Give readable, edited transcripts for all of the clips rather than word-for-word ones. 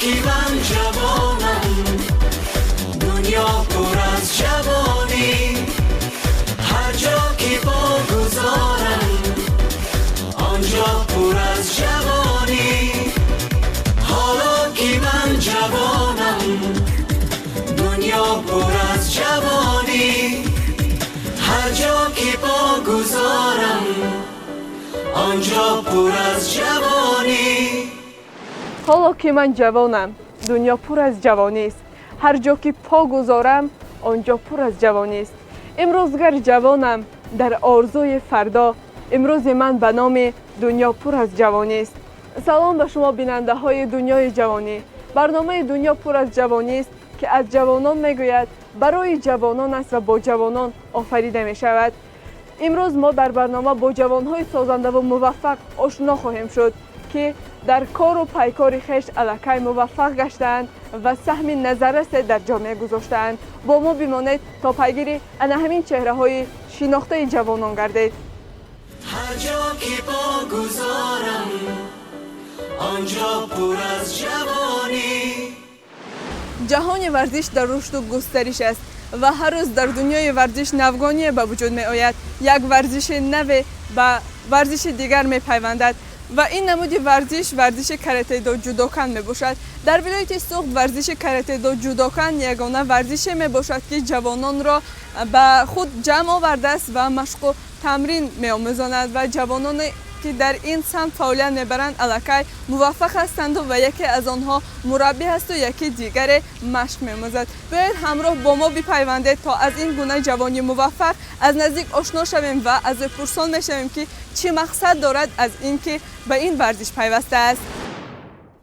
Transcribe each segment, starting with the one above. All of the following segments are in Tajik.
Ки ман ҷавонам, дунё пур аз ҷавонӣ, ҳар ҷо ки по гузорам, он ҷо пур аз ҷавонӣ. Ҳоло ки ман ҷавонам, дунё пур аз ҷавонӣ, ҳар ҷо ки по гузорам, он ҷо пур аз ҷавонӣ. Ҳоло ки ман ҷавонам, дунё пур аз ҷавонист, ҳар ҷо ки по гузорам, он ҷо пур аз ҷавонист. Имрӯз гар ҷавонам, дар орзуи фардо, имрӯзи ман ба номи дунё пур аз ҷавонист. Салом ба шумо, бинандаҳои Дунёи ҷавонӣ. Барномаи Дунё пур аз ҷавонист, ки аз ҷавонон мегӯяд, барои ҷавонон аст ва бо ҷавонон офарида мешавад. Имрӯз мо дар барнома бо ҷавонҳои созандаву муваффақ ошно хоҳем шуд, ки дар кору пайкори хеш аллакай муваффақ гаштаанд ва саҳми назаррасе дар ҷомеа гузоштаанд. Бо мо бимонед, то пайгири ана ҳамин чеҳраҳои шинохтаи ҷавонон гардед. Ҳар ҷо ки по гузорам, он ҷо пур аз ҷавонӣ. Ҷаҳони варзиш дар рушду густариш аст ва ҳар рӯз дар дунёи варзиш навгоние ба вуҷуд меояд, як варзиши наве ба варзиши дигар мепайвандад ва ин намуди варзиш варзиши каратедо ҷудокан мебошад. Дар вилояти Суғд варзиши каратедо ҷудокан ягона варзише мебошад, ки ҷавононро ба худ ҷамъ овардааст ва машқу тамрин меомӯзонад ва ҷавононе, ки дар ин самт фаъолият мебаранд, аллакай муваффақ ҳастанду ва яке аз онҳо мураббӣ ҳасту яки дигаре машқ меомӯзад. Биёед, ҳамроҳ бо мо бипайвандед, то аз ин гуна ҷавони муваффақ аз наздик ошно шавем ва аз ӯ пурсон мешавем, ки чӣ мақсад дорад аз ин ки ба ин варзиш пайвастааст.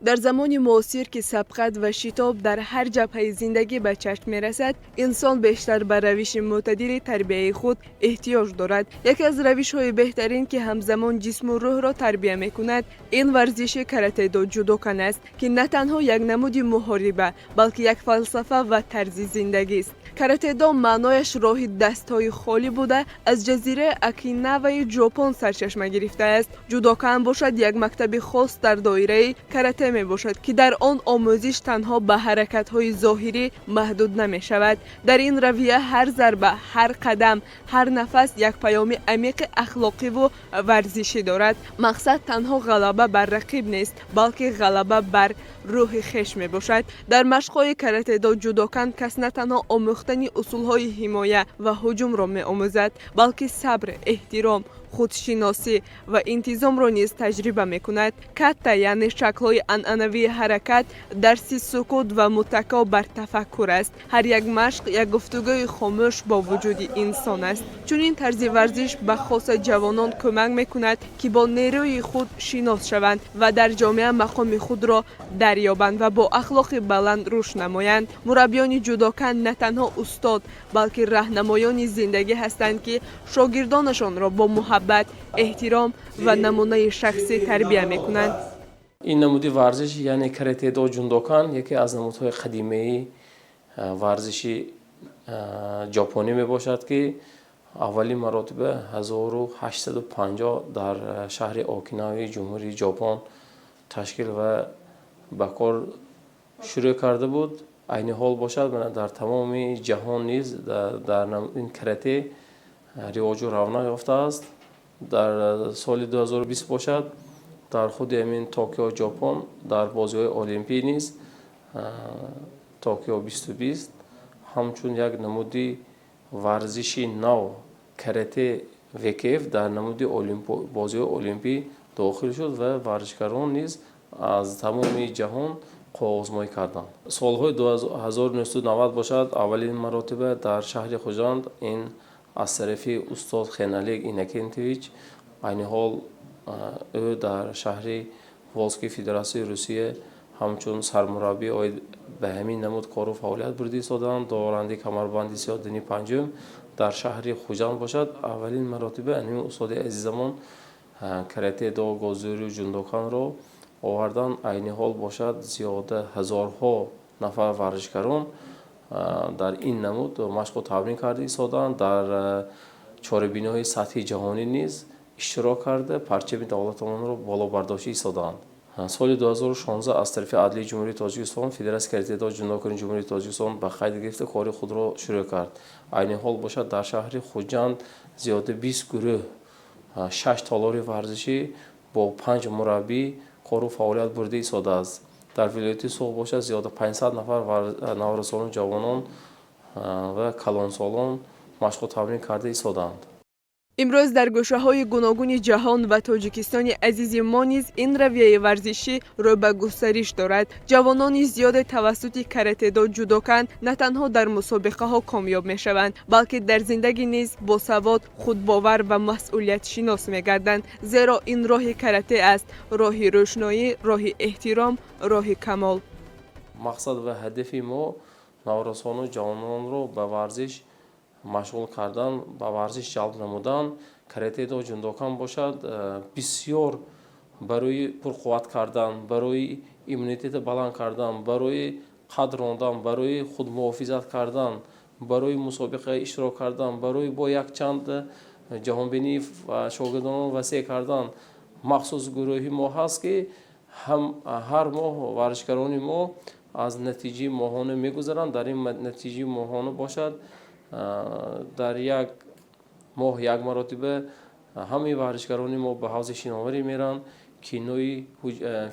Дар замони муосир, ки сабқат ва шитоб дар ҳар ҷабҳаи зиндагӣ ба чашм мерасад, инсон бештар ба равиши мӯътадили тарбияи худ эҳтиёҷ дорад. Яке аз равишҳои беҳтарин, ки ҳамзамон ҷисму рӯҳро тарбия мекунад, ин варзиши каратедо ҷудокан аст, ки на танҳо як намуди муҳориба, балки як фалсафа ва тарзи зиндагист. Каратедо маънояш роҳи дастҳои холӣ буда, аз ҷазираи Окинаваи Ҷопон сарчашма гирифтааст. Ҷудокан бошад, як мактаби хос дар доираи карате мебошад, ки дар он омӯзиш танҳо ба ҳаракатҳои зоҳирӣ маҳдуд намешавад. Дар ин равия ҳар зарба, ҳар қадам, ҳар нафас як паёми амиқи ахлоқиву варзишӣ дорад. Мақсад танҳо ғалаба бар рақиб нест, балки ғалаба бар рӯҳи хеш мебошад. Дар машқҳои каратедо ҷудокан кас на танҳо омӯхтани усулҳои ҳимоя ва ҳуҷумро меомӯзад, балки сабр, эҳтиром, худшиносӣ ва интизомро низ таҷриба мекунад. Ката, яъне шаклҳои анъанавии ҳаракат, дарси сукут ва муттако бар тафаккур аст. Ҳар як машқ як гуфтугӯи хомӯш бо вуҷуди инсон аст. Чунин тарзи варзиш ба хоса ҷавонон кӯмак мекунад, ки бо нерӯи худ шинос шаванд ва дар ҷомеа мақоми худро дарёбанд ва бо ахлоқи баланд рушд намоянд. Мураббиёни ҷудокан на танҳо устод, балки раҳнамоёни зиндагӣ ҳастанд, ки шогирдонашонро бо муҳаббат, эҳтиром ва намунаи шахсӣ тарбия мекунанд. Ин намуди варзиш, яъне каратедо ҷундокан, яке аз намудҳои қадимаи варзиши ҷопонӣ мебошад, ки аввалин маротиба 1850 дар шаҳри Окинави Ҷумҳурии Ҷопон ташкил ва ба кор шурӯъ карда буд. Айни ҳол бошад, дар тамоми ҷаҳон низ дар ин карате ривоҷу равнақ ёфтааст. Дар соли 2020 бошад, дар худи ҳамин Токио, Ҷопон, дар бозиҳои олимпӣ низ, Токио 2020, ҳамчун як намуди варзиши нав карате ВКФ дар намуди бозиҳои олимпӣ дохил шуд ва варзишгарон низ аз тамоми ҷаҳон қувваозмоӣ карданд. Солҳои 1990 бошад, аввалин маротиба дар шаҳри Хуҷанд ин аз тарафи устод Хеналик Иннокентьевич, айни ҳол ӯ дар шаҳри Волжский Федератсияи Русия ҳамчун сармураббӣ оид ба ҳамин намуд кору фаъолият бурда истодаанд, дорандаи камарбанди сиёҳ дани панҷум, дар шаҳри Хуҷанд бошад, аввалин маротиба ҳамин устоди азизамон карате до гозурю ҷундоканро овардан. Айни ҳол бошад, зиёда ҳазорҳо нафар варзишгарон дар ин намуд машқу тамрин карда истодаанд, дар чорабиниҳои сатҳи ҷаҳонӣ низ иштирок карда, парчами давлатамонро боло бардошта истодаанд. Соли 2016 аз тарафи Адлияи Ҷумҳурии Тоҷикистон Федератсияи каратэ-до ҷундокани Ҷумҳурии Тоҷикистон ба қайд гирифта кори худро шурӯъ кард. Айни ҳол бошад, дар шаҳри Хуҷанд зиёда 20 гурӯҳ, 6 толори варзишӣ бо 5 мураббӣ кору фаъолият бурда истодааст. Дар вилояти Суғд бошад, зиёда 500 нафар наврасону ҷавонон ва калонсолон машқу тамрин карда истодаанд. Имрӯз дар гӯшаҳои гуногуни ҷаҳон ва Тоҷикистони азизи мо низ ин равияи варзишӣ рӯ ба густариш дорад. Ҷавонони зиёде тавассути каратэ-до ҷудокан на танҳо дар мусобиқаҳо комёб мешаванд, балки дар зиндагӣ низ босавод, худбовар ва масъулиятшинос мегарданд. Зеро ин роҳи карате аст, роҳи рӯшноӣ, роҳи эҳтиром, роҳи камол. Мақсад ва ҳадафи мо наврасону ҷавононро ба варзиш машғул кардан, ба варзиш ҷалб намудан. Каратэ-до ҷундокан бошад, бисёр барои пурқувват кардан, барои иммунитета баланд кардан, барои қад рондан, барои худмуҳофизат кардан, барои мусобиқа иштирок кардан, барои бо якчанд ҷаҳонбинии шогирдонро васеъ кардан махсус гурӯҳи мо ҳаст, ки ҳар моҳ варзишгарони мо аз натиҷаи моҳона мегузаранд. Дар ин натиҷаи моҳона бошад, дар як моҳ як маротиба ҳамаи варзишгарони мо ба ҳавзи шиноварӣ мераванд. Кинои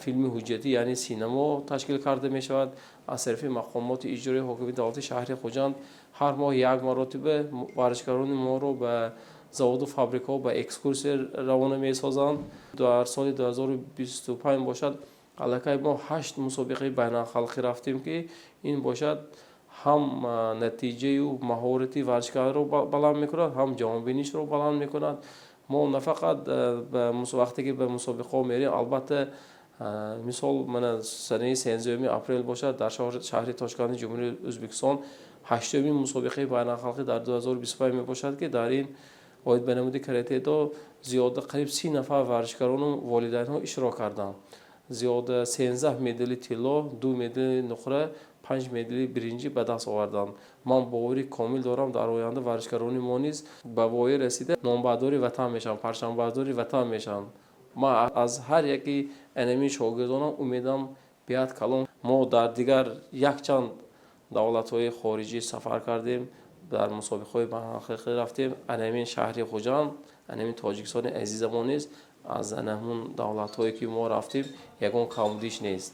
филми ҳуҷҷатӣ, яъне синамо ташкил карда мешавад аз тарафи мақомоти иҷроии ҳокимияти давлати шаҳри Хуҷанд. Ҳар моҳ як маротиба варзишгарони моро ба заводу фабрикаҳо ба экскурсия равона месозанд. Дар соли 2025 бошад, аллакай мо 8 мусобиқаи байналхалқӣ рафтем, ки ин бошад ҳам натиҷаю маҳорати варзишгарро баланд мекунад, ҳам ҷаҳонбинишро баланд мекунад. Мо на фақат вақте ки ба мусобиқаҳо мерем, албатта, мисол, мана санаи 13 апрел бошад, дар шаҳри Тошканди Ҷумҳурии Ӯзбекистон 8-уми мусобиқаи байналхалқӣ дар 2025 мебошад, ки дар ин оид ба намуди каратэ-до зиёда қариб 30 нафар варзишгарону волидайнҳо иштирок карданд. Зиёда 13 медали тилло, 2 медали нуқра, 5 медали биринҷӣ ба даст оварданд. Ман бовари комил дорам, дар оянда варзишгарони мо низ ба воя расида номбардори ватан мешаванд, парчамбардори ватан мешаванд. Ман аз ҳар яки анамин шогирдонам умедам беҳад калон. Мо дар дигар якчанд давлатҳои хориҷӣ сафар кардем, дар мусобиқаҳои байналхалқӣ рафтем. Анамин шаҳри Хуҷанд, анамин Тоҷикистони азизамон низ аз анамун давлатҳое ки мо рафтем ягон камбудиш нест.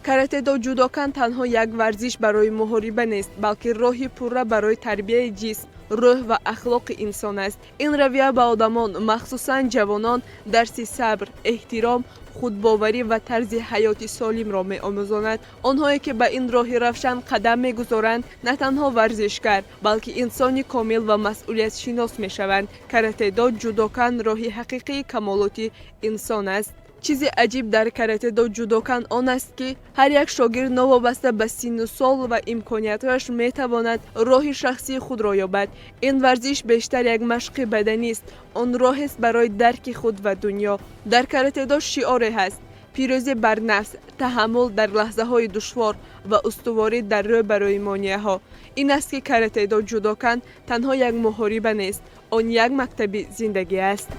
Каратэ-до ҷудокан танҳо як варзиш барои муҳориба нест, балки роҳи пурра барои тарбияи ҷисм, рӯҳ ва ахлоқи инсон аст. Ин равия ба одамон, махсусан ҷавонон, дарси сабр, эҳтиром, худбоварӣ ва тарзи ҳаёти солимро меомӯзонад. Онҳое ки ба ин роҳи равшан қадам мегузоранд, на танҳо варзишгар, балки инсони комил ва масъулиятшинос мешаванд. Каратэ-до ҷудокан роҳи ҳақиқии камолоти инсон аст. Чизи аҷиб дар каратэ-до ҷудокан он аст, ки ҳар як шогирд новобаста ба синну сол ва имкониятҳояш метавонад роҳи шахсии худро ёбад. Ин варзиш бештар як машқи баданист, он роҳест барои дарки худ ва дунё. Дар каратэ-до шиоре ҳаст: пирӯзӣ бар нафс, таҳаммул дар лаҳзаҳои душвор ва устуворӣ дар рӯ барои монеаҳо. Ин аст ки каратэ-до ҷудокан танҳо як муҳориба нест, он як мактаби зиндагӣ аст.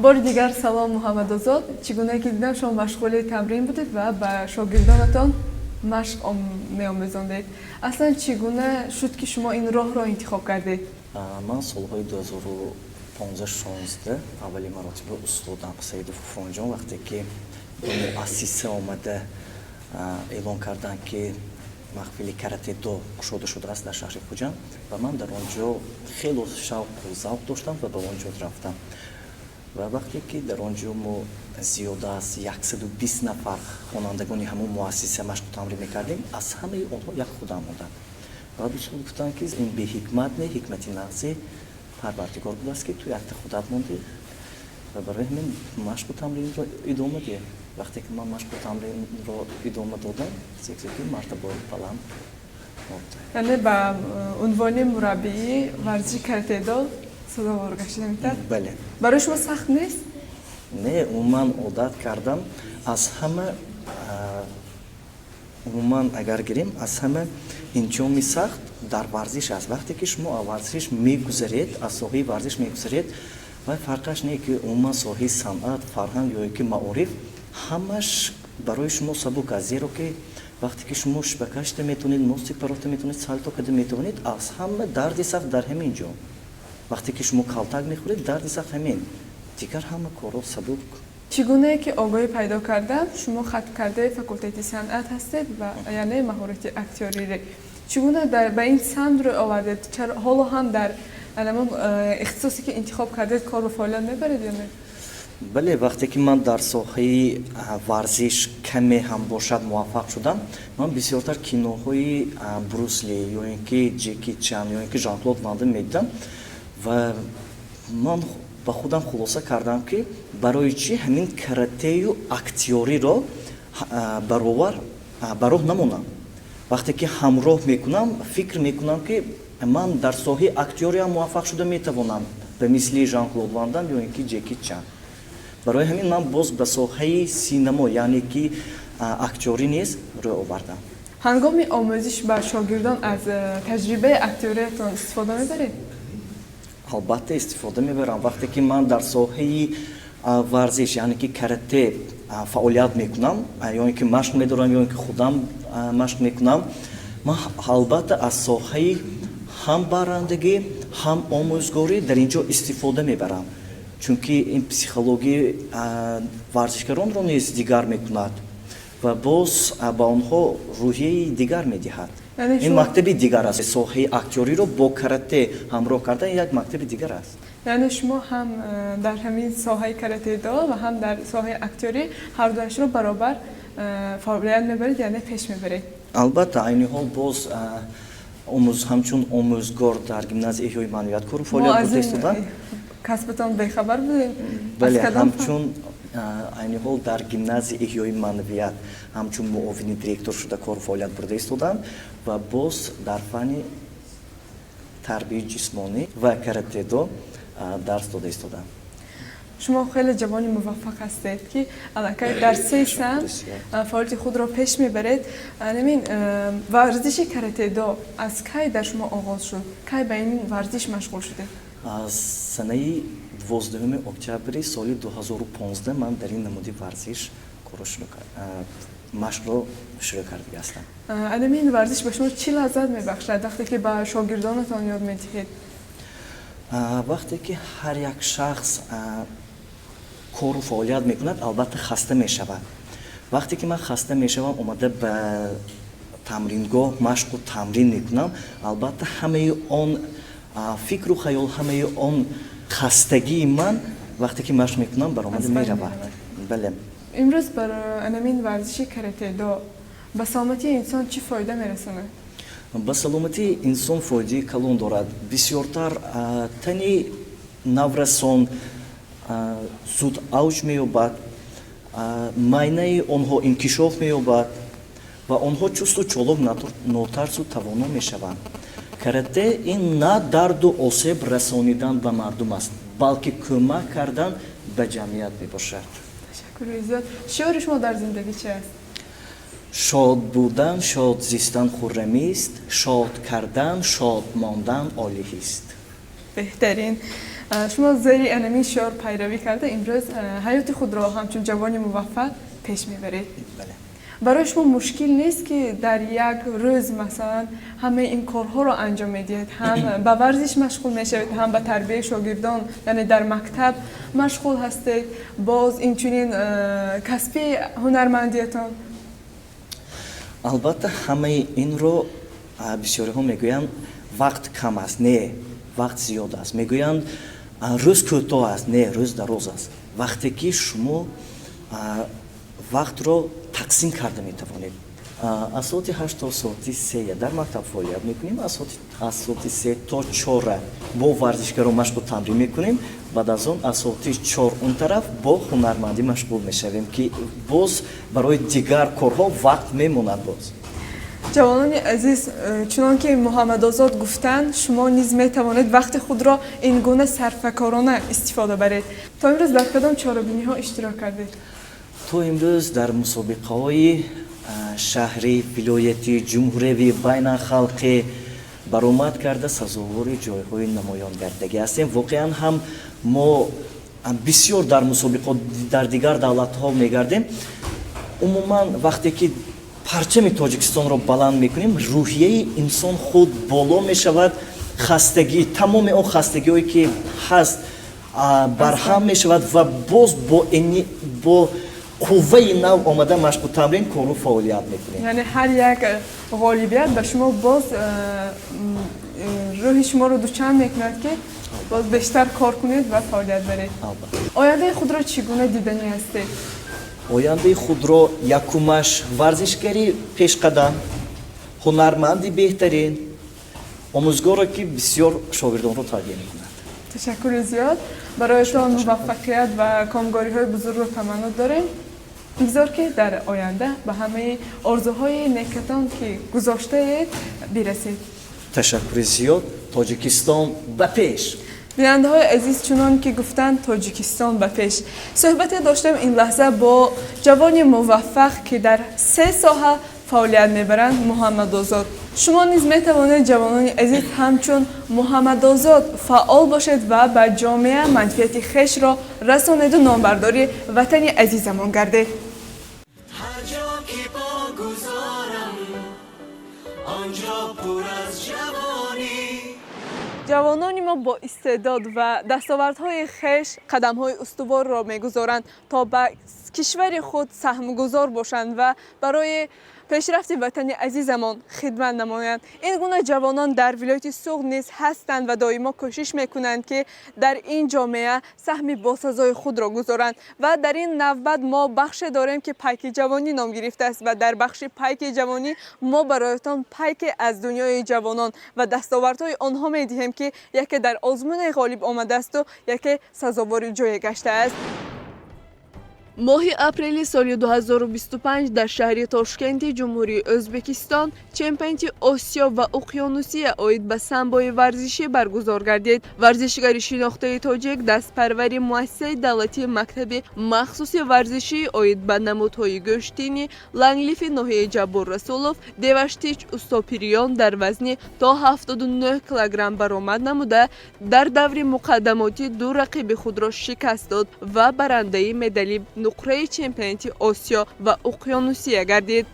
Бори дигар салом, Муҳаммадозод. Чӣ гуна ки дидам, шумо машғули тамрин будед ва ба шогирдонатон машқ меомӯзондед. Аслан чӣ гуна шуд, ки шумо ин роҳро интихоб кардед? Ман солҳои 2015-16 аввалин маротиба устодам Саидов Ғуфронҷон вақте ки ба муассиса омада эълон карданд, ки маҳфили карате-до кушода шудааст дар шаҳри Хуҷанд, ва ман дар он ҷо хело шавқу завқ доштам ва ба он ҷо рафтам. Ва вақте ки дар он ҷо мо зиёда аз 120 нафар хонандагони ҳамон муассиса машқу тамрин мекардем, аз ҳамаи онҳо як худам мондам. Баъд устод гуфтанд, ки ин беҳикмат не, ҳикмати нағзи Парвардигор будааст, ки ту якта худат мондӣ ва барои ҳамин машқу тамринро идома диҳ. Вақте ки ман машқу тамринро идома додам, зек-зеки мартабаи баланд. Яъне ба унвони мураббии варзиши каратэ-до Сазовор гашта метавад? Бале. Барои шумо сахт нест? Не, умуман одат кардам. Аз ҳама, умуман агар гирем, аз ҳама имтиҳони сахт дар варзиш аст. Вақте ки шумо аз варзиш мегузаред, аз соҳаи варзиш мегузаред, вай фарқаш не ки умуман соҳаи санъат, фарҳанг ё ки маориф, ҳамаш барои шумо сабук аст, зеро ки вақте ки шумо шпагат шида метавонед, мостик парофта метавонед, салто карда метавонед, аз ҳама дарди сахт дар ҳамин ҷо. Вақте ки шумо калтак мехӯред, дарди сахт ҳамин, дигар ҳама корҳо сабук. Чӣ гунае ки огоҳӣ пайдо кардам, шумо хатмкардаи факултети санъат ҳастед ва яъне маҳорати актёрире. Чӣ гуна ба ин самт рӯй овардед? Чаро ҳоло ҳам дар ҳамон ихтисосе ки интихоб кардед кор ва фаъолият мебаред ё не? Бале, вақте ки ман дар соҳаи варзиш каме ҳам бошад муваффақ шудам, ман бисёртар киноҳои Брюс Ли ё ин ки Ҷеки Чан ё ин ки Жан-Клод Ван Дам медидам ва ман ба худам хулоса кардам, ки барои чӣ ҳамин каратею актёриро баровар ба роҳ намонам. Вақте ки ҳамроҳ мекунам, фикр мекунам, ки ман дар соҳаи актёриам муваффақ шуда метавонам ба мисли Жан-Клод Ван Дам ё ин ки Ҷеки Чан. Барои ҳамин ман боз ба соҳаи синамо, яъне ки актёрӣ низ рӯй овардам. Ҳангоми омӯзиш ба шогирдон аз таҷрибаи актёриятон истифода мебаред? Албатта, истифода мебарам. Вақте ки ман дар соҳаи варзиш, яъне ки карате, фаъолият мекунам ё ин ки машқ медорам, ё ин ки худам машқ мекунам, ман албатта аз соҳаи ҳам барандагӣ, ҳам омӯзгорӣ дар ин ҷо истифода мебарам, чунки ин психологияи варзишгаронро низ дигар мекунад ва боз ба онҳо рӯҳияи дигар медиҳад. Ин мактаби дигар аст. Соҳаи актёриро бо карате ҳамроҳ кардан як мактаби дигар аст. Яъне шумо ҳам дар ҳамин соҳаи каратедо ва ҳам дар соҳаи актёрӣ ҳардуашро баробар фаъолият мебаред, яъне пеш мебаред? Албатта, айни ҳол боз ҳамчун омӯзгор дар гимназияи эҳёи маънавият кору фаъолият бурда истодам. Касбатон бехабар будем. Бале, ҳамчун айни ҳол дар гимназияи эҳёи маънавият ҳамчун муовини директор шуда кору фаъолият бурда истодам ва боз дар фанни тарбияи ҷисмонӣ ва каратедо дарс дода истодам. Шумо хеле ҷавони муваффақ ҳастед, ки аллакай дар се самт фаъолияти худро пеш мебаред. Ҳамин варзиши каратедо аз кай дар шумо оғоз шуд? Кай ба ин варзиш машғул шудед? Аз санаи 12 октябри соли 2015 ман дар ин намуди варзиш корро машқро шурӯъ кардагӣ ҳастам. Ҳамин варзиш ба шумо чӣ лаззат мебахшад, вақте ки ба шогирдонатон ёд медиҳед? Вақте ки ҳар як шахс кору фаъолият мекунад, албатта хаста мешавад. Вақте ки ман хаста мешавам, омада ба тамрингоҳ машқу тамрин мекунам, албатта ҳамаи он фикру хаёл, ҳамаи он хастагии ман вақте ки машқ мекунам, баромада меравад. Бале. Имрӯз бар ҳамин варзиши каратедо ба саломатии инсон чӣ фоида мерасонад? Ба саломатии инсон фоидаи калон дорад. Бисёртар тани наврасон зуд авҷ меёбад, майнаи онҳо инкишоф меёбад ва онҳо чусту чолок, нотарсу тавоно мешаванд. Карате ин на дарду осеб расонидан ба мардум аст, балки кӯмак кардан ба ҷамъият мебошад. Ташаккури зиёд. Шиори шумо дар зиндагӣ чи аст? Шод будан, шод зистан хуррамист, шод кардан, шод мондан олиҳист. Беҳтарин. Шумо зери анамин шиор пайравӣ карда, имрӯз ҳаёти худро ҳамчун ҷавони муваффақ пеш мебаред. Бале. Барои шумо мушкил нест, ки дар як рӯз, масалан, ҳамаи ин корҳоро анҷом медиҳед? Ҳам ба варзиш машғул мешавед, ҳам ба тарбияи шогирдон, яъне дар мактаб машғул ҳастед, боз инчунин касби ҳунармандиятон? Албатта, ҳамаи инро бисёриҳо мегӯянд, вақт кам аст. Не, вақт зиёд аст. Мегӯянд, рӯз кӯтоҳ аст. Не, рӯз дароз аст, вақте ки шумо вақтро тақсим карда метавонед. Аз соати 8 то соати 3 дар мактаб фаъолият мекунем, аз соати 3 то 4 бо варзишгаро машқу тамрин мекунем, баъд аз он аз соати 4 он тараф бо ҳунармандӣ машғул мешавем, ки боз барои дигар корҳо вақт мемонад боз. Ҷавонони азиз, чунон ки Муҳаммадозод гуфтанд, шумо низ метавонед вақти худро ин гуна сарфакорона истифода баред. То имрӯз дар кадом чорабиниҳо иштирок кардед? То имрӯз дар мусобиқаҳои шаҳрӣ, вилоятӣ, ҷумҳуриявӣ, байналхалқӣ баромад карда, сазовори ҷойҳои намоёнгардагӣ ҳастем. Воқеан ҳам мо бисёр дар мусобиқот дар дигар давлатҳо мегардем. Умуман, вақте ки парчами Тоҷикистонро баланд мекунем, рӯҳияи инсон худ боло мешавад, хастагӣ, тамоми он хастагиҳое ки ҳаст, барҳам мешавад ва боз бо қувваи нав омада машқу тамрин, кору фаъолият мекунем. Яъне ҳар як ғолибият ба шумо боз рӯҳи шуморо дучанд мекунад, ки боз бештар кор кунед ва фаъолият баред. Ояндаи худро чӣ гуна диданӣ ҳастед? Ояндаи худро якумаш варзишгари пешқадам, ҳунарманди беҳтарин, омӯзгоре, ки бисёр шогирдонро тарбия мекунад. Ташаккури зиёд. Бароятон муваффақият ва комгориҳои бузургро таманно дорем. Бигзор, ки дар оянда ба ҳамаи орзуҳои некатон, ки гузоштаед, бирасед. Ташаккури зиёд. Тоҷикистон ба пеш! Бинандаҳои азиз, чунон ки гуфтанд, Тоҷикистон ба пеш. Суҳбате доштем ин лаҳза бо ҷавони муваффақ, ки дар се соҳа фаъолият мебаранд, Муҳаммадозод. Шумо низ метавонед, ҷавонони азиз, ҳамчун Муҳаммадозод фаъол бошед ва ба ҷомеа манфиати хешро расонеду номбардори ватани азизамон гардед. Ҳар ҷо ки по гузорам, он ҷо пур аз ҷавонӣ. Ҷавонони мо бо истеъдод ва дастовардҳои хеш қадамҳои устуворро мегузоранд, то ба кишвари худ саҳмгузор бошанд ва барои пешрафти ватани азизамон хидмат намоянд. Ин гуна ҷавонон дар вилояти Суғд низ ҳастанд ва доимо кӯшиш мекунанд, ки дар ин ҷомеа саҳми босазои худро гузоранд. Ва дар ин навбат мо бахше дорем, ки Пайки ҷавонӣ ном гирифтааст, ва дар бахши Пайки ҷавонӣ мо бароятон пайке аз дунёи ҷавонон ва дастовардҳои онҳо медиҳем, ки яке дар озмуне ғолиб омадаасту яке сазовори ҷое гаштааст. Моҳи апрели соли 2025 дар шаҳри Тошкенти Ҷумҳурии Ӯзбекистон чемпионати Осиё ва Уқёнусия оид ба самбои варзишӣ баргузор гардид. Варзишгари шинохтаи тоҷик, дастпарвари муассисаи давлатии мактаби махсуси варзишӣ оид ба намудҳои гӯштини Ланглифи ноҳияи Ҷаббор Расулов Деваштич Устопириён дар вазни то 79 килограмм баромад намуда, дар даври муқаддамотӣ ду рақиби худро шикаст дод ва барандаи медали нуқраи чемпионати Осиё ва Уқёнусия гардид.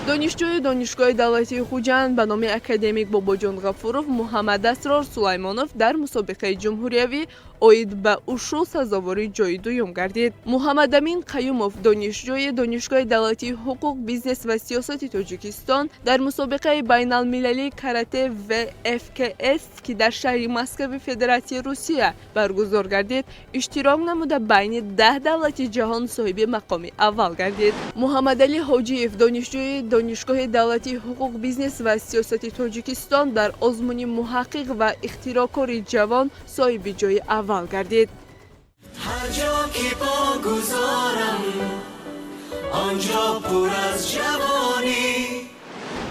Донишҷӯи Донишгоҳи давлатии Хуҷанд ба номи академик Бобоҷон Ғафуров Муҳаммадасрор Сулаймонов дар мусобиқаи ҷумҳуриявӣ оид ба ушу сазовори ҷои дуюм гардид. Муҳаммадамин Қаюмов, донишҷӯи Донишгоҳи давлатии ҳуқуқ, бизнес ва сиёсати Тоҷикистон, дар мусобиқаи байналмилалии карате ВФКС, ки дар шаҳри Москави Федератсияи Русия баргузор гардид, иштирок намуда, байни 10 давлати ҷаҳон соҳиби мақоми аввал гардид. Муҳаммадалӣ Ҳоҷиев, донишҷӯи Донишгоҳи давлатии ҳуқуқ, бизнес ва сиёсати Тоҷикистон, дар озмуни муҳаққиқ ва ихтироъкори ҷавон соҳиби ҷои аввал гардид. Ҳар ҷо ки по гузорам, он ҷо пур аз ҷавонӣ.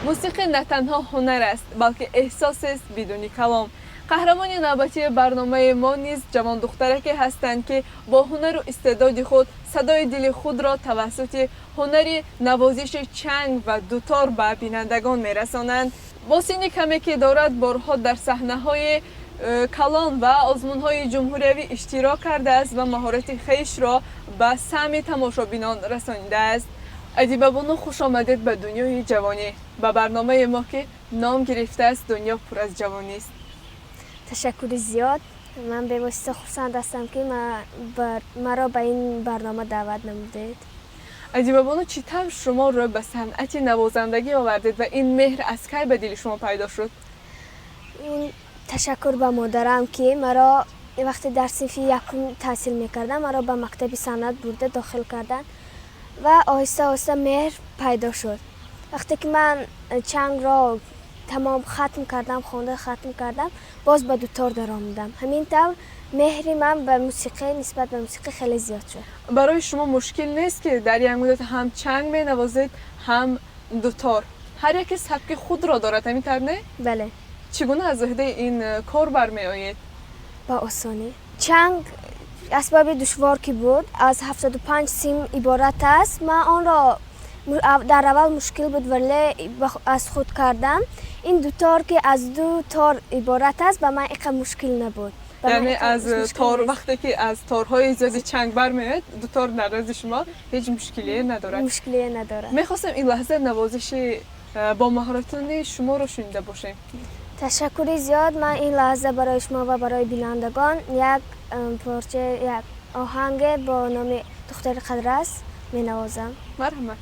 Мусиқӣ на танҳо ҳунар аст, балки эҳсосест бидуни калом. Қаҳрамони навбатии барномаи мо низ ҷавондухтараке ҳастанд, ки бо ҳунару истеъдоди худ садои дили худро тавассути ҳунари навозиши чанг ва дутор ба бинандагон мерасонанд. Бо синни каме, ки дорад, борҳо дар саҳнаҳои калон ва озмунҳои ҷумҳуриявӣ иштирок кардааст ва маҳорати хешро ба самъи тамошобинон расонидааст. Адибабону, хуш омадед ба дунёи ҷавонӣ, ба барномаи мо, ки ном гирифтааст «Дунё пур аз ҷавонист». Ташаккури зиёд. Ман бевосита хурсанд ҳастам, ки маро ба ин барнома даъват намудед. Адибабону, чӣ тавр шумо рӯ ба санъати навозандагӣ овардед ва ин меҳр аз кай ба дили шумо пайдо шуд? Ташаккур ба модарам, ки маро вақте дар синфи якум таҳсил мекардам, маро ба мактаби санъат бурда дохил карданд ва оҳиста оҳиста меҳр пайдо шуд. Вақте ки ман чангро тамом хатм кардам, хонда хатм кардам, боз ба дутор даромадам. Ҳамин тавр меҳри ман ба мусиқӣ, нисбат ба мусиқӣ хеле зиёд шуд. Барои шумо мушкил нест, ки дар як муддат ҳам чанг менавозед, ҳам дутор? Ҳар яке сабки худро дорад, ҳамин тавр не? Бале. Чӣ гуна аз уҳдаи ин кор бармеоед? Ба осонӣ. Чанг асбоби душвор ки буд, аз 75 сим иборат аст. Ман онро дар аввал мушкил буд, вале аз худ кардам. Ин дутор ки аз ду тор иборат аст, ба ман инқадр мушкил набуд. Яъне аз тор, вақте ки аз торҳои зиёди чанг бармеояд, дутор дар назди шумо ҳеҷ мушкилие надорад. Мушкилие надорад. Мехостем ин лаҳза навозиши бо маҳоратони шуморо шунида бошем. Ташаккури зиёд. Ман ин лаҳза барои шумо ва барои бинандагон як порча, як оҳанге бо номи духтари қадрас менавозам. Марҳамат.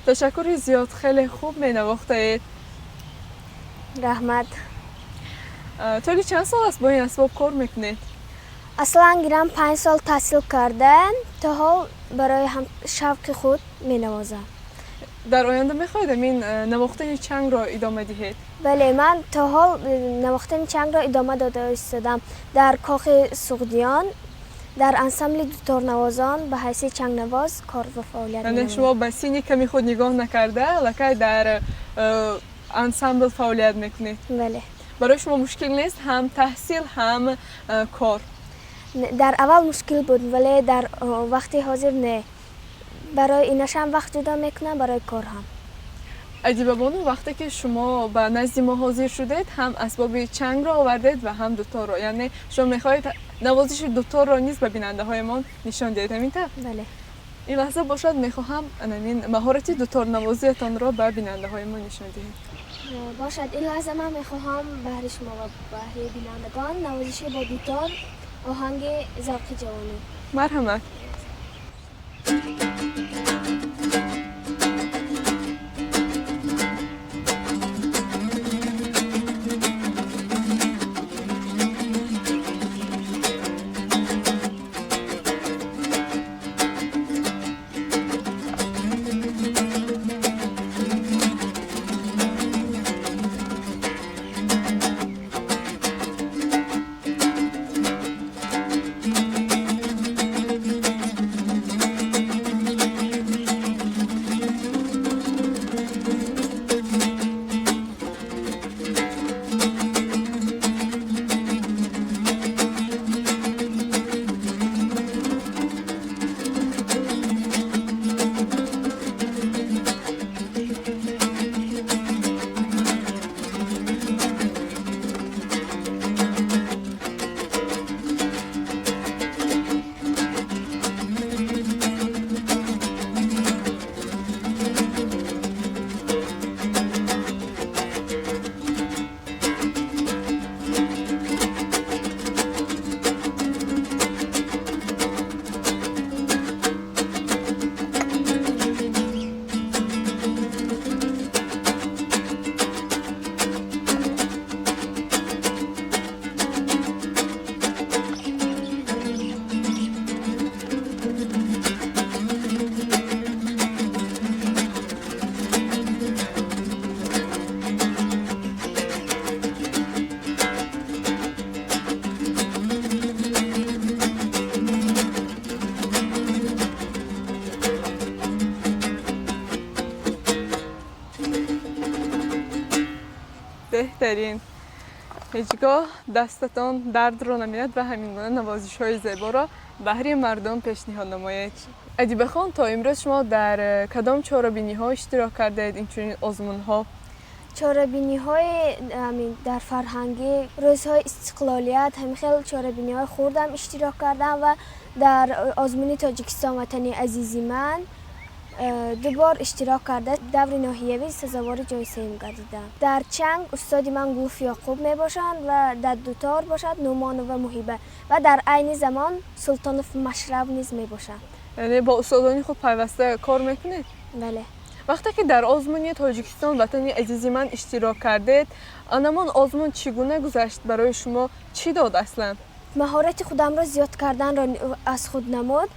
Ташаккури зиёд, хеле хуб менавохтаед. Раҳмат. Толи чанд сол аст бо ин асбоб кор мекунед? Аслан гирам 5 сол таҳсил карда, то ҳол барои шавқи худ менавозам. Дар оянда мехоҳед ин навохтани чангро идома диҳед? Бале, ман то ҳол навохтани чангро идома дода истодам. Дар кохи Суғдиён дар ансамбли дуторнавозон ба ҳайси чангнавоз кор ва фаъолият менамоям. Шумо ба синни ками худ нигоҳ накарда, аллакай дар ансамбл фаъолият мекунед? Бале. Барои шумо мушкил нест ҳам таҳсил, ҳам кор? Дар аввал мушкил буд, вале дар вақти ҳозир не. Барои инашам вақт ҷудо мекунам, барои кор ҳам. Адибабону, вақте ки шумо ба назди мо ҳозир шудед, ҳам асбоби чангро овардед ва ҳам дуторро. Яъне шумо мехоҳед навозиши дуторро низ ба бинандаҳоямон нишон диҳед, ҳамин тавр? Бале. Ин лаҳза бошад, мехоҳам ин маҳорати дуторнавозиятонро ба бинандаҳоямон нишон диҳед. Бошад, ин лаҳза ман мехоҳам баҳри шумо ва баҳри бинандагон навозиши бо дутор оҳанги завқи ҷавонӣ. Марҳамат. Беҳтарин. Ҳеҷгоҳ дастатон дардро намеяд ва ҳамин гуна навозишҳои зеборо баҳри мардум пешниҳод намоед. Адибахон, то имрӯз шумо дар кадом чорабиниҳо иштирок кардаед, инчунин озмунҳо? Чорабиниҳои дар фарҳангӣ, рӯзҳои истиқлолият, ҳамин хел чорабиниҳои хурдам иштирок кардам ва дар озмуни Тоҷикистон ватани азизи ман ду бор иштирок карда, даври ноҳиявӣ сазовори ҷои сеюм гардидам. Дар чанг устоди ман Гулф Ёқуб мебошанд ва дар дутор бошад Нумонова Муҳиба ва дар айни замон Султонов Машраб низ мебошанд. Яъне бо устодони худ пайваста кор мекунед? Бале. Вақте ки дар озмуни Тоҷикистон ватани азизи ман иштирок кардед, анамон озмун чӣ гуна гузашт, барои шумо чӣ дод аслан? Маҳорати худамро зиёд карданро аз худ намуд.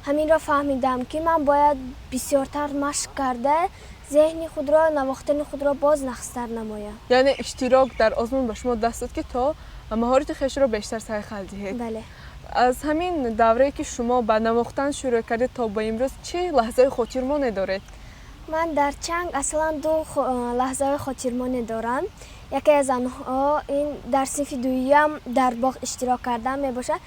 Ҳаминро фаҳмидам, ки ман бояд бисёртар машқ карда, зеҳни худро, навохтани худро боз нақстар намоям. Яъне иштирок дар озмун ба шумо даст дод, ки то маҳорати хешро бештар сайқал диҳед. Бале. Аз ҳамин даврае ки шумо ба навохтан шурӯъ кардед то ба имрӯз чӣ лаҳзаи хотирмоне доред? Ман дар чанг аслан ду лаҳзаи хотирмоне дорам. Яке аз онҳо ин дар синфи дуюм дар боғ иштирок кардан мебошад.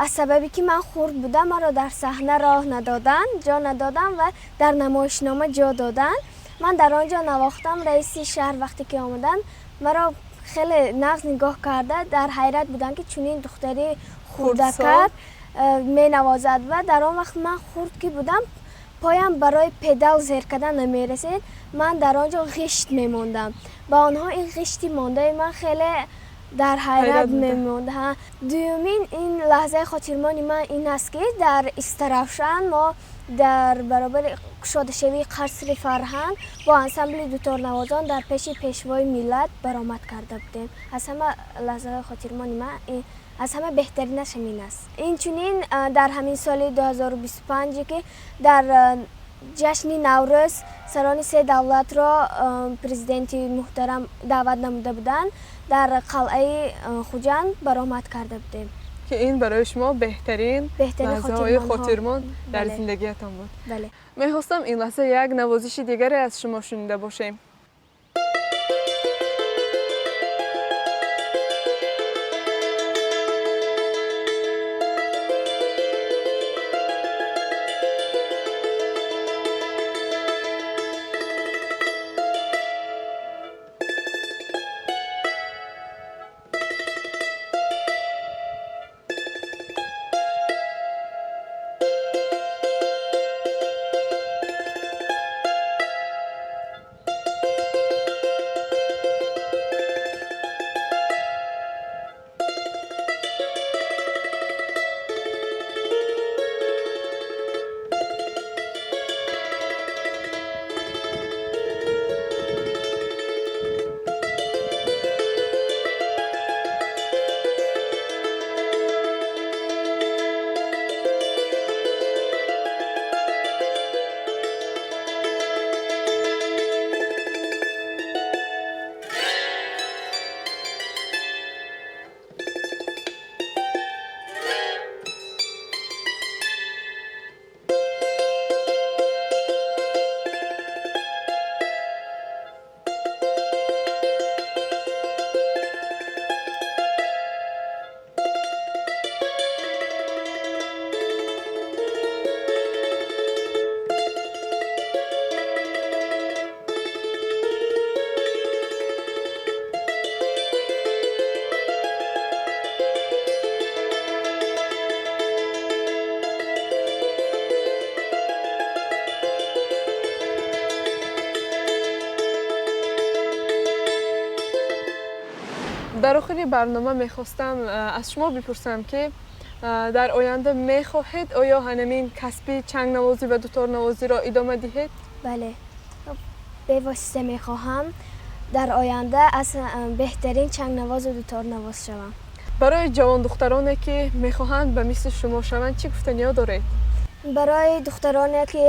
Аз сабабе ки ман хурд будам, маро дар саҳна роҳ надоданд, ҷо надоданд ва дар намоишнома ҷо доданд. Ман дар он ҷо навохтам. Раиси шаҳр вақте ки омаданд, маро хеле нағз нигоҳ карда, дар ҳайрат буданд, ки чунин духтари хурдакак менавозад. Ва дар он вақт ман хурд ки будам, поям барои педал зер кардан намерасид. Ман дар он ҷо ғишт мемондам. Ба онҳо ин ғишти мондаи ман хеле дар ҳайрат мемонд. Дуюмин ин лаҳзаи хотирмони ман ин аст, ки дар Истаравшан мо дар баробари кушодашавии қасри фарҳанг бо ансамбли дуторнавозон дар пеши пешвои миллат баромад карда будем. Аз ҳама лаҳзаҳои хотирмони ман аз ҳама беҳтаринаш ҳамин аст. Инчунин дар ҳамин соли 2025, ки дар ҷашни Наврӯз сарони се давлатро президенти муҳтарам даъват намуда буданд, дар қалъаи Хуҷанд баромад карда будем. Ки ин барои шумо беҳтарин лаҳзаҳои хотирмон дар зиндагиятон буд. Бале. Мехостам ин лаҳза як навозиши дигаре аз шумо шунида бошем. Дар охири барнома мехостам аз шумо бипурсам, ки дар оянда мехоҳед оё ҳамин касби чангнавозӣ ва дуторнавозиро идома диҳед? Бале, бевосита мехоҳам дар оянда аз беҳтарин чангнавозу дуторнавоз шавам. Барои ҷавондухтароне, ки мехоҳанд ба мисли шумо шаванд, чӣ гуфтаниҳо доред? Барои духтароне, ки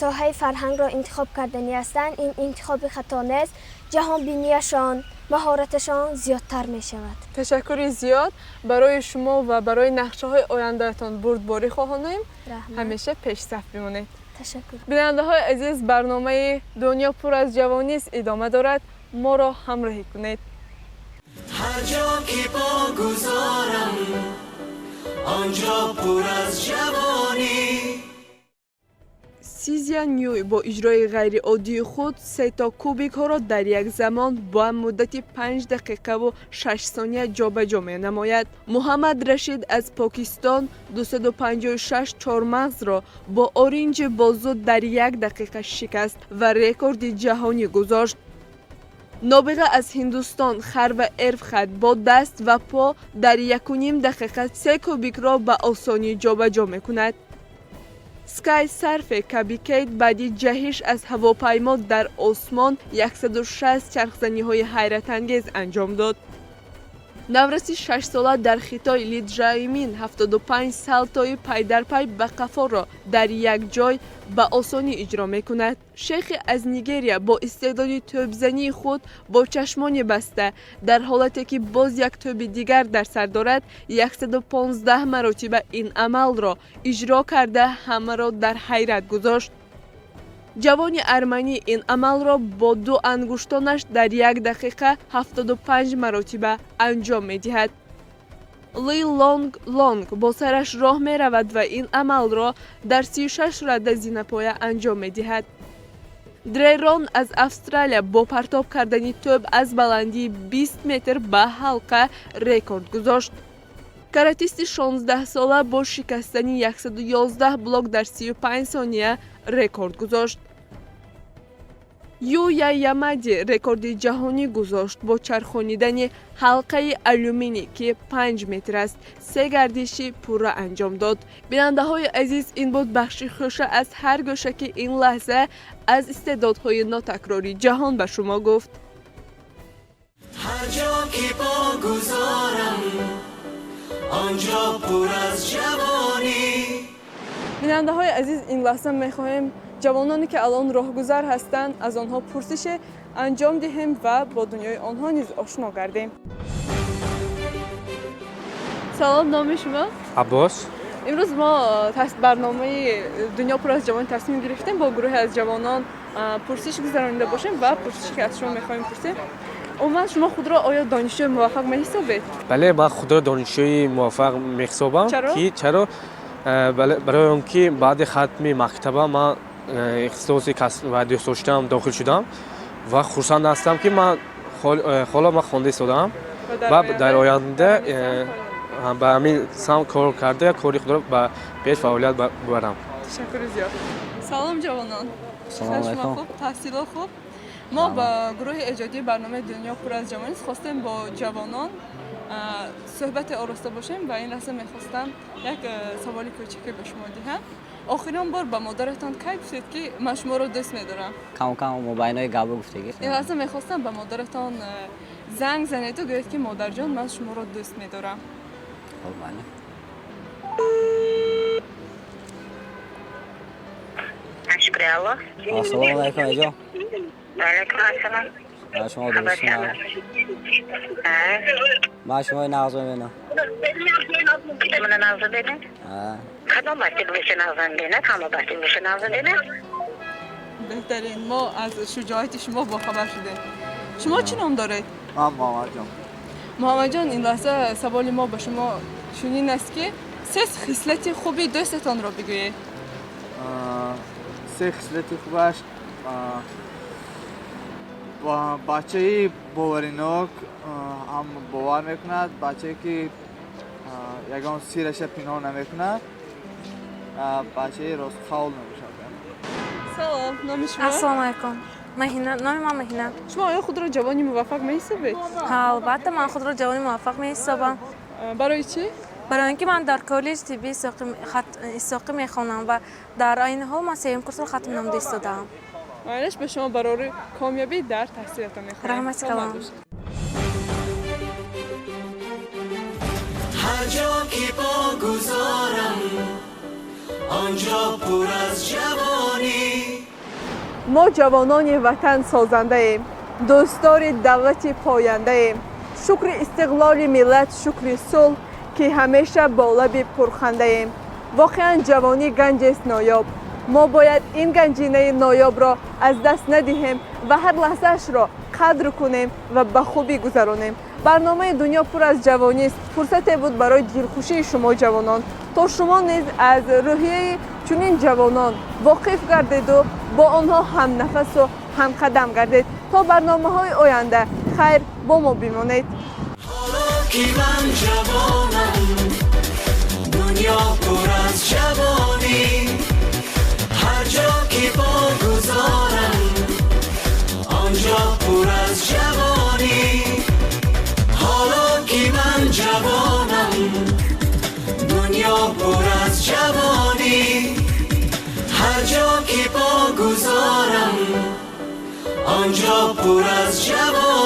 соҳаи фарҳангро интихоб карданӣ ҳастанд, ин интихоби хато нест. Ҷаҳонбинияшон, маҳораташон зиёдтар мешавад. Ташаккури зиёд барои шумо ва барои нақшаҳои ояндаатон бурдборӣ хоҳонем. Ҳамеша пешсаф бимонед. Ташаккур. Бинандаҳои азиз, барномаи Дунё пур аз ҷавонист идома дорад. Моро ҳамроҳӣ кунед. Ҳар ҷо ки по гузорам, он ҷо пур аз ҷавонӣ. Сизия Нюй бо иҷрои ғайриоддии худ сето кубикҳоро дар як замон ба муддати 5 дақиқаву 6 сония ҷобаҷо менамояд. Муҳаммад Рашид аз Покистон 256 чормағзро бо оринҷи бозу дар як дақиқа шикаст ва рекорди ҷаҳонӣ гузошт. Нобиға аз Ҳиндустон Харва Эрфхат бо даст ва по дар 1,5 дақиқа се кубикро ба осонӣ ҷобаҷо мекунад. Скай Сарфе Кабикейт баъди ҷаҳиш аз ҳавопаймо дар осмон 160 чархзаниҳои ҳайратангез анҷом дод. Навраси шашсола дар Хитой Лиджаимин 75 салтои пайдарпай ба қафоро дар як ҷой ба осонӣ иҷро мекунад. Шейхе аз Нигерия бо истеъдоди тӯбзании худ бо чашмони баста, дар ҳолате ки боз як тӯби дигар дар сар дорад, 115 маротиба ин амалро иҷро карда, ҳамаро дар ҳайрат гузошт. Ҷавони арманӣ ин амалро бо ду ангуштонаш дар як дақиқа 75 маротиба анҷом медиҳад. Ли Лонг Лонг бо сараш роҳ меравад ва ин амалро дар 36 рада зинапоя анҷом медиҳад. Дрерон аз Австралия бо партоб кардани тӯб аз баландии 20 метр ба ҳалқа рекорд гузошт. Каратисти 16-сола бо шикастани 111 блок дар 35 сония рекорд гузошт. Юя Ямади рекорди ҷаҳонӣ гузошт бо чархонидани ҳалқаи алюминӣ, ки 5 метр аст, се гардиши пурра анҷом дод. Бинандаҳои азиз, ин буд бахши хӯша аз ҳар гӯша, ки ин лаҳза аз истеъдодҳои нотакрори ҷаҳон ба шумо гуфт. Ҳар ҷо ки по гузорам, он ҷо пур аз ҷавонӣ. Бинандаҳои азиз, ин лаҳза мехоҳем ҷавононе, ки алон роҳгузар ҳастанд, аз онҳо пурсише анҷом диҳем ва бо дунёи онҳо низ ошно гардем. Салом, номи шумо? Аббос. Имрӯз мо барномаи «Дунё пур аз ҷавон» тасмим гирифтем бо гурӯҳе аз ҷавонон пурсиш гузаронида бошем ва пурсише, ки аз шумо мехоҳем пурсем: умуман шумо худро оё донишҷӯи муваффақ меҳисобед? Бале, ман худро донишҷӯи муваффақ меҳисобам. Ки чаро? Барои он ки баъди хатми мактаба ман ихтисоси ва дӯстдоштаам дохил шудам ва хурсанд ҳастам, ки ман ҳоло ман хонда истодаам ва дар оянда ба ҳамин самт кор карда, кори худро ба пеш фаъолият бубарам. Ташаккури зиёд. Салом, ҷавонон. Салом алайкум. Хуб, таҳсило хуб? Мо ба гурӯҳи эҷодии барномаи «Дунё пур аз ҷавон» хостем бо ҷавонон суҳбате ороста бошем ва ин лаҳза мехостам як саволи кӯчаке ба шумо диҳам. Охирон бор ба модаратон кай гуфтед, ки ман шуморо дӯст медорам? Кам кам мобайнои гапо гуфтагӣ. Ин лаҳза мехостам ба модаратон занг занеду гӯед, ки модарҷон, ман шуморо дӯст медорам. Хуб, бале. Алло. Ассалому алайкум, аҷон. Алайкум ассалом. Ман шумо дуруст? Ман шумои нағз мебинам. Мана нағз бинед? Кадом басти гӯша нағз бинад? Ҳама басти гӯша нағз бинад? Беҳтарин, мо аз шуҷоати шумо бохабар шудем. Шумо чӣ ном доред? Ман Муҳаммадҷон. Муҳаммадҷон, ин лаҳза саволи мо ба шумо чунин аст, ки се хислати хуби дӯстатонро бигӯед. Се хислати хубаш: бачаи боваринок, ҳам бовар мекунад, бачае ки ягон сираша пинҳон намекунад, бачаи ростқавл мебошад. Салом, номи шумо? Ассалому алайкум, Маҳина, номи ман Маҳина. Шумо оё худро ҷавони муваффақ меҳисобед? Ҳа, албатта, ман худро ҷавони муваффақ меҳисобам. Барои чӣ? Барои он ки ман дар коллеҷ тибби исоқӣ мехонам ва дар айни ҳол ман сеюм курсро хатм намуда истодаам. Майнаш, ба шумо барори комёбӣ дар таҳсилатон мехоҳем. Раҳмати калон. Ҳар ҷо ки по гузорам, он ҷо пур аз ҷавонӣ. Мо ҷавонони ватан созандаем, дӯстдори давлати пояндаем. Шукри истиқлоли миллат, шукри сулҳ, ки ҳамеша бо лаби пурхандаем. Воқеан, ҷавонӣ ганҷест ноёб. Мо бояд ин ганҷинаи ноёбро аз даст надиҳем ва ҳар лаҳзаашро қадр кунем ва ба хубӣ гузаронем. Барномаи «Дунё пур аз ҷавонист» фурсате буд барои дилхушии шумо ҷавонон, то шумо низ аз рӯҳияи чунин ҷавонон воқиф гардеду бо онҳо ҳамнафасу ҳамқадам гардед. То барномаҳои оянда хайр, бо мо бимонед. Ҳоло ки ман ҷавонам, дунё пур аз ҷавонӣ, ҳар ҷо ки по гузорам, он ҷо пур аз ҷавонӣ. Ҳоло ки ман ҷавонам, дунё пур аз ҷавонӣ, ҳар ҷо ки по гузорам, он ҷо пур аз ҷавонӣ.